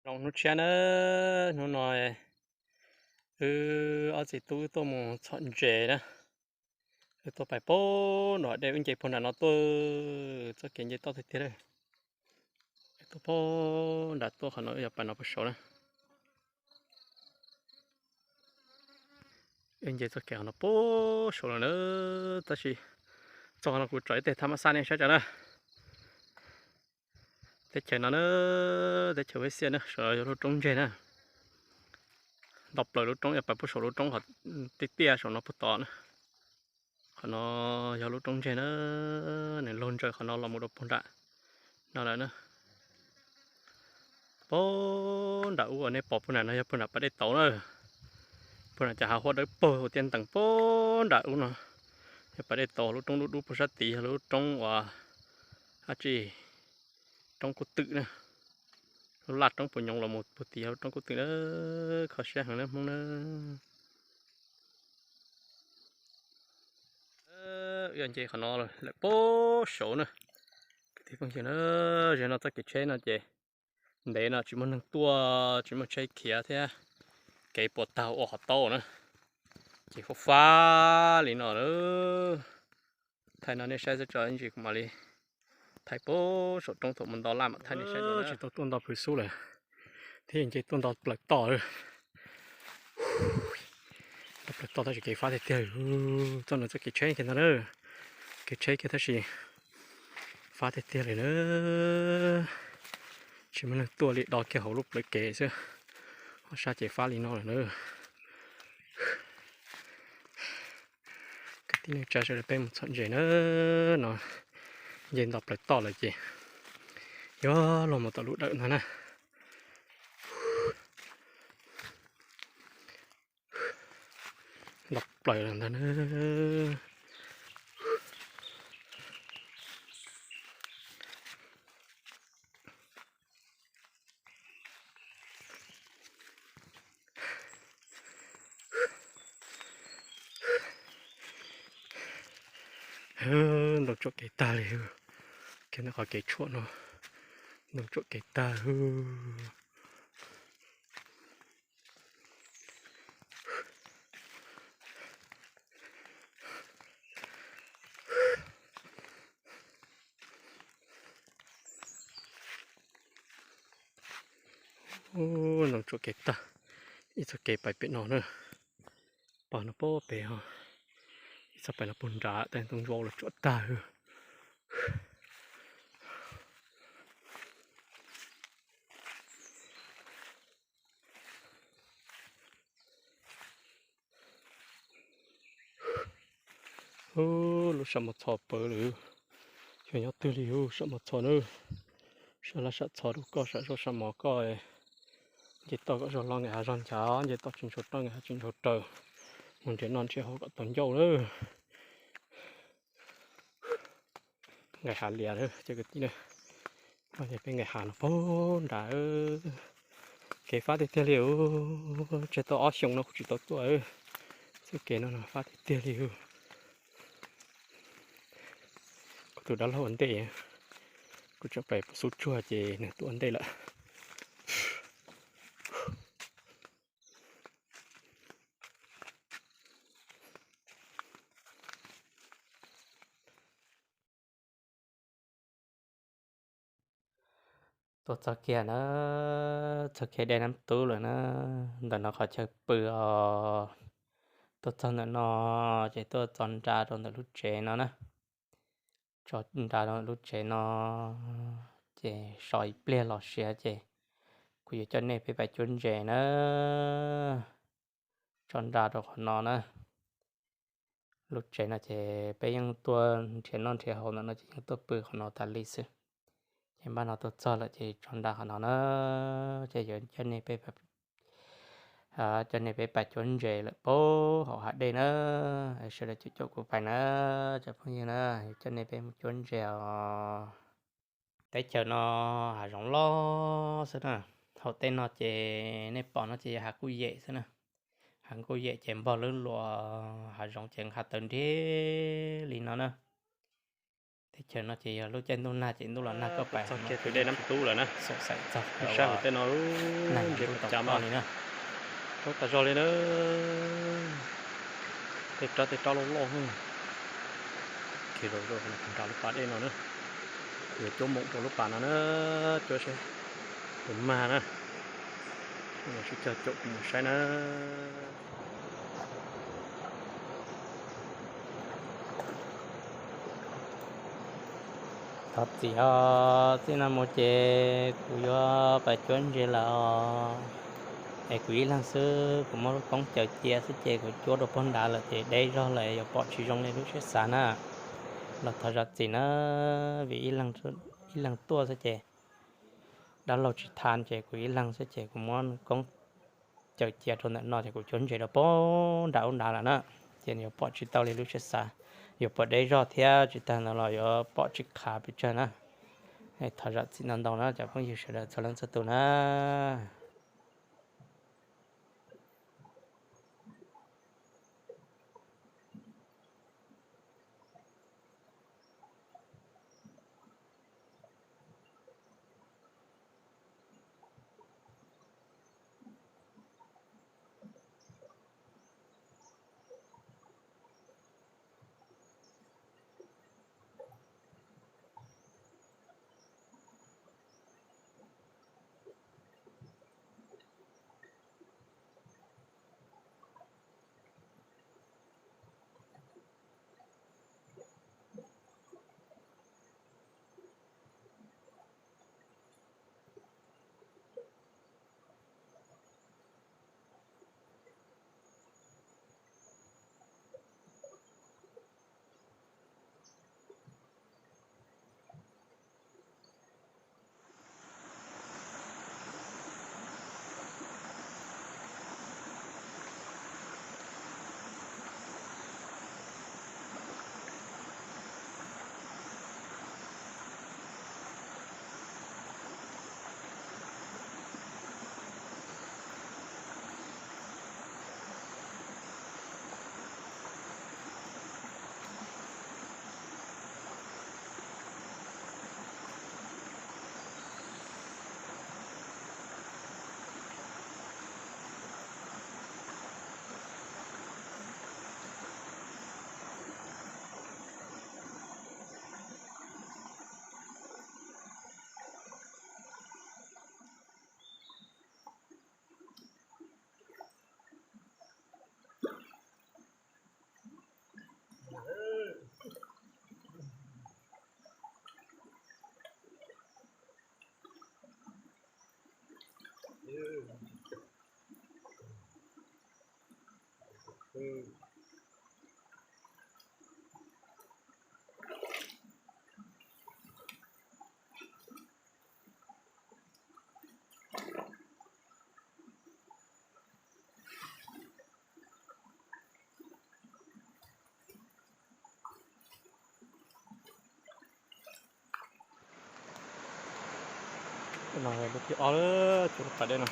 Zoo hnub tshiab na, hnub no wb ob txiv tub wb tuaj mus txhom ntses na. Wb tuaj pais pem nram dej, wb nce puag nram no tuaj, txoj kev nce toj tiag tiag. Wb tuaj pem nram tuaj, qhov no wb yuav pais no puag saud na. Wb nce txoj kev qhov no puag saud lawm na, tab sis txog qhov no kuv tso ib teg thaj mab xab nej saib tso na. Teb chaws no na, teb chaws Huab Xiaj na, saum no yog lub roob ntseg na. Nto plaws lub roob, yuav pais puag saum lub roob qhov tiaj tiaj saum no puag tod na. Qhov no yog lub roob ntseg na, nws laug ntsaws qhov no los mus rau puag nram no lawm na. Puag nram ub uas nej pom puag nram no yog puag nram pas dej tauv na. Puag nram cov hav huab dawb paug tiaj ntees puag nram ub no yog pas dej tauv, lub roob dub dub puag sab tid yog lub roob uas dab tsi, roob kub twm na. Lub laj roob puas nyoov los mus puag tid yog lub roob kub twm na. Kho siab heev na Hmoob na. Wb nce qhov no lawm puag saud na. Kwv tij phooj ywg na, zaum no txoj kev tsheb no ces ntev no tsis muaj neeg tuaj, tsis muaj tsheb khiav thiab, kev puas tag ua qhov taub na. Ces fab fab li no lawm. Thaij no nej saib xwb, tso ib ntsis kuv mam li thaij puag saum roob thaum mus nto laj mam thaij nej saib. Tsis tau tuaj nto pw xub lawm thiab, nce tuaj nto plaws toj lawm. Nto plaws toj tab sis kev fab tiag tiag. Txoj no txoj kev tsheb kiag ntag na, kev tsheb kiag tab sis fab tiag tiag li na. Tsis muaj neeg tuaj li, do kiag hauv lub plawv kev xwb, ho sab ces fab li no lawm na. Kwv tij neej tsa sawv daws, peb mus txhom ntses na, no nce nto plaws toj lawm ces yuav luag mus tom lub dawm ntag na. Nto plaws lawm ntag na. Ntoo tsuam kev tag li, kiag ntawm qhov kev tshuam no, ntoo tsuam kev tag. Ntoo tsuam kev tag, ib txoj kev pais pem no na, pog no pog pem, ib txoj pais no puag nrad, ntoo vau los tsuam tag. Lub sam mos txho pawv lawm, yog nyob twg li ub sam mos txho na, sam laj sam txho rau koj, sam zoj sam mos koj. Nce toj kom zog los ngaim hav zog nchav, nce toj tsis ntshua roj ngaim hav tsis ntshua raws, mus nrhiav noj nrhiav haus kom tau ncauj lawm. Nqaim hav lias lawm cov kwv tij na, peb nqaim hav no puag nrad. Kev fab tiag tiag li, tseg tau ob xyoos no kuv tsis tau tuaj, txoj kev no no fab tiag tiag li. Kuv tus dab laug ua ntej, kuv tseem pais pus xub tsuag ces nws tuaj ua ntej lawm. Tuaj txog kiag na, txog kiag dej Nab Tub lawm na, ntawm no qhov chaw pw os. Tuaj txog ntawm no ces tuaj tso nra rau ntawm lub tsev no na. Tso nra rau ntawm lub tsev no ces so ib pliag los siav ces kuv yuav coj nej peb pais cuab ntses na. Tso nra rau qhov no na. Lub tsev no ces peb yeej tuaj nrhiav noj nrhiav haus ntawm no ces yeej tuaj pw qhov no tas li xwb. Ces npaj no tuaj txog lawm ces tso nra qhov no na, ces yuav coj nej peb, coj nej peb pais cuab ntses lawm puag hauv hav dej na. Sawv daws caum caum kuv pais na, cov phooj ywg na, yuav coj nej peb mus cuab ntses os. Teb chaws no hav zoov loj xwb na, hauv tej no ces nej pom no ces yog hav kuj yem xwb na. Hav kuj yem ces npog lub luas hav zoov ces nqa taw nrhiav li no na. Teb chaws no ces yog lub caij ntuj nag ces ntuj los nag koj pais txog kiag tus dej Nab Tub lawm na. Xav txog sab hauv tej no, nag ntses tau cas li na. Roob tas zog li na. Tej rab tej rab loj loj. Kiag rau nram lub pas dej no na. Kuv yuav cuab moom rau lub pas no na, cuab seb puas mag na. Sib cog caum kuv mus saib na. Thov txim os, txij no mus ces kuv yuav pais cuab ntses lawm os. Es kuv ib leeg xwb, kuv muab lub koob caws cia xwb ces kuv cuab rau puag nrad lawm ces deb zog lawm yuav pom tsis zoo li lub siab xav na. Los thov zam txim na, vim ib leeg tuaj xwb ces dab laug tsis tha ces kuv ib leeg xwb ces kuv muab koob caws cia rau ntawm no ces kuv cuab ntses rau puag nrad ub nrad lawm na. Ces yuav pom tsis tau li lub siab xav, yuav pom deb zog thiab tsis tag ntawd los yuav pom tsis qha pes tsawg na. Thov zam txim ntau ntau na cov phooj ywg sawv daws txhua leej txhua tus na. No lub thib ob lawm, cuab lub pas dej no,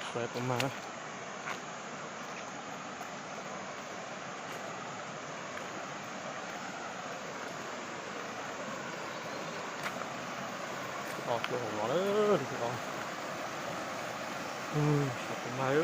suav puas mag na. Thib ob cuab hauv no lawm, thib ob. Suav puas mag.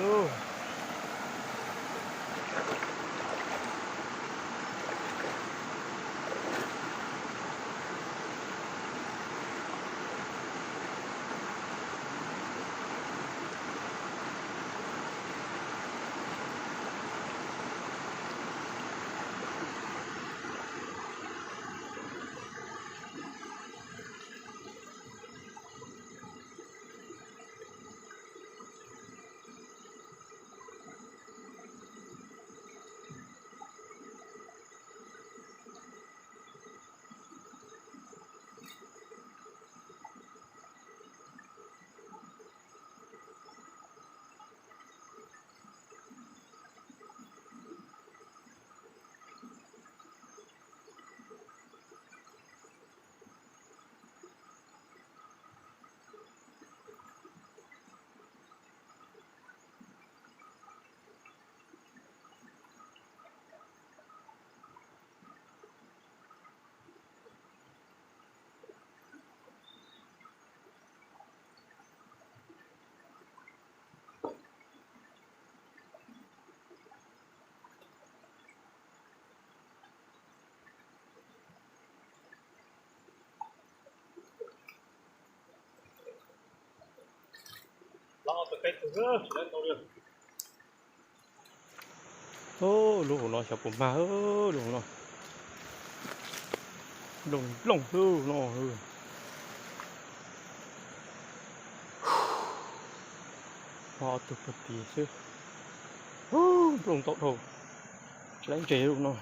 Lub hauv no xyov puas mag, lub hauv no nplooj nplooj lub no. Ho ob tug puag tid xwb. Nplooj ntau dhau, laib ntses lub no.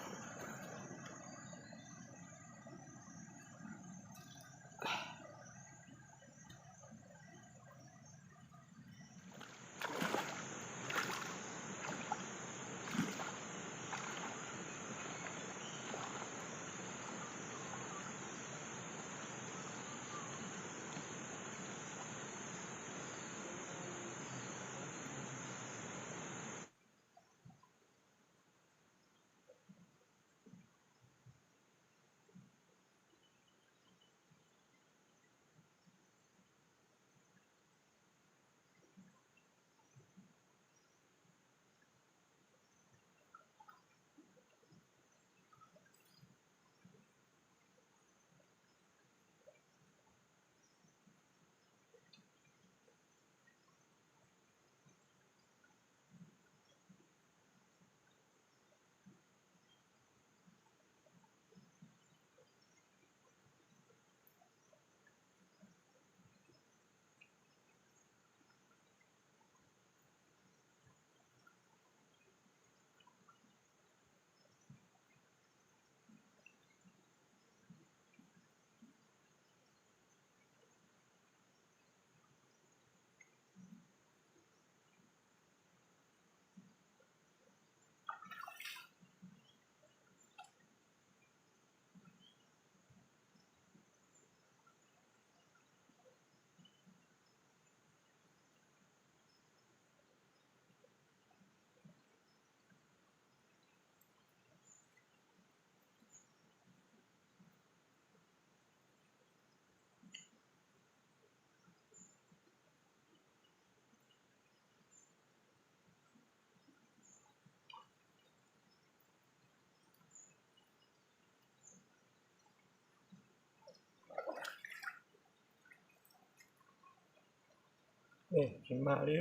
Tsis mag li.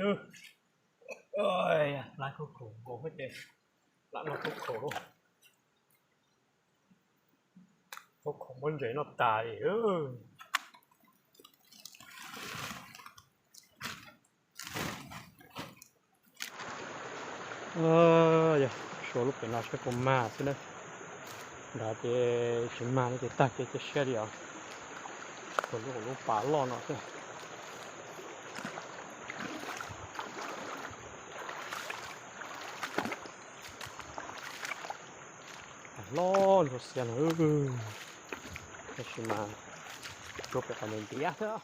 Lab khaub khaum nkaus ces lam noj khaub khaum. Khaub khaum muab ntses noj tas li. Yog suav lub pem no saib puas mag xwb na. Nrad ces tsis mag no ces tag kev cia siab li os. Lub, lub pas loj no xwb. Loj ntsuag xiab no, tab sis mas tsuas pem qhov ntiav ntiav xwb.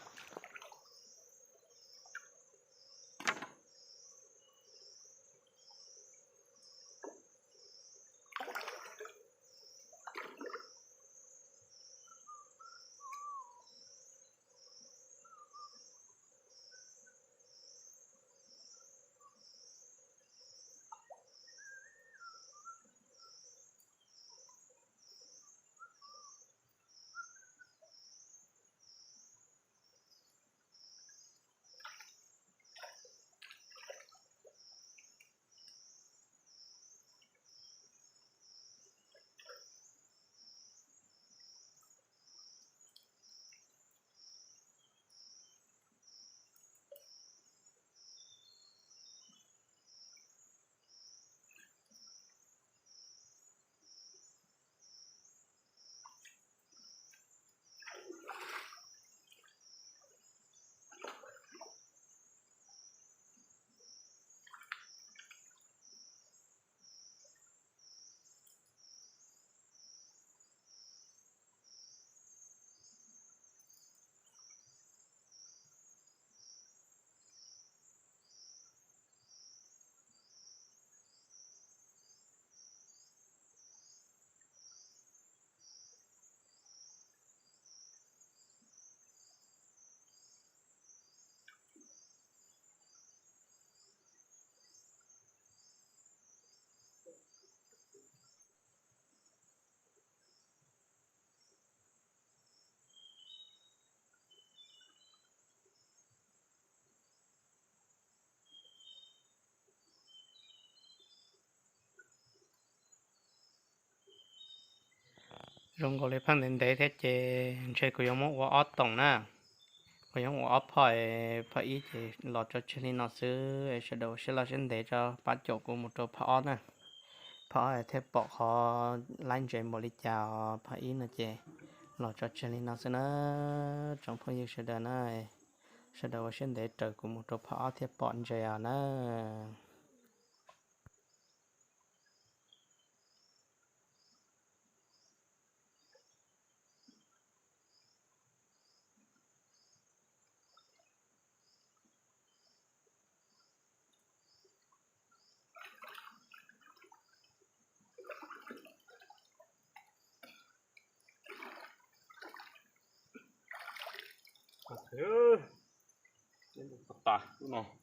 Zoo nkaus li phaj ntev ntev thiab ces ntshe kuv yuav muab ua ob toom na. Kuv yuav ua ob phoj, phoj ib ces los tso tseg li no xwb. Sawv daws ua siab loj siab ntev tso pab caum kuv mus rau phoj ob na. Phoj ob thiaj pom qhov laib ntse npaum li cas os. Phoj ib no ces los tso tseg li no xwb na. Tsoom phooj ywg sawv daws na, sawv daws ua siab ntev raws kuv mus rau phoj ob thiaj pom ntse os na. Tas no.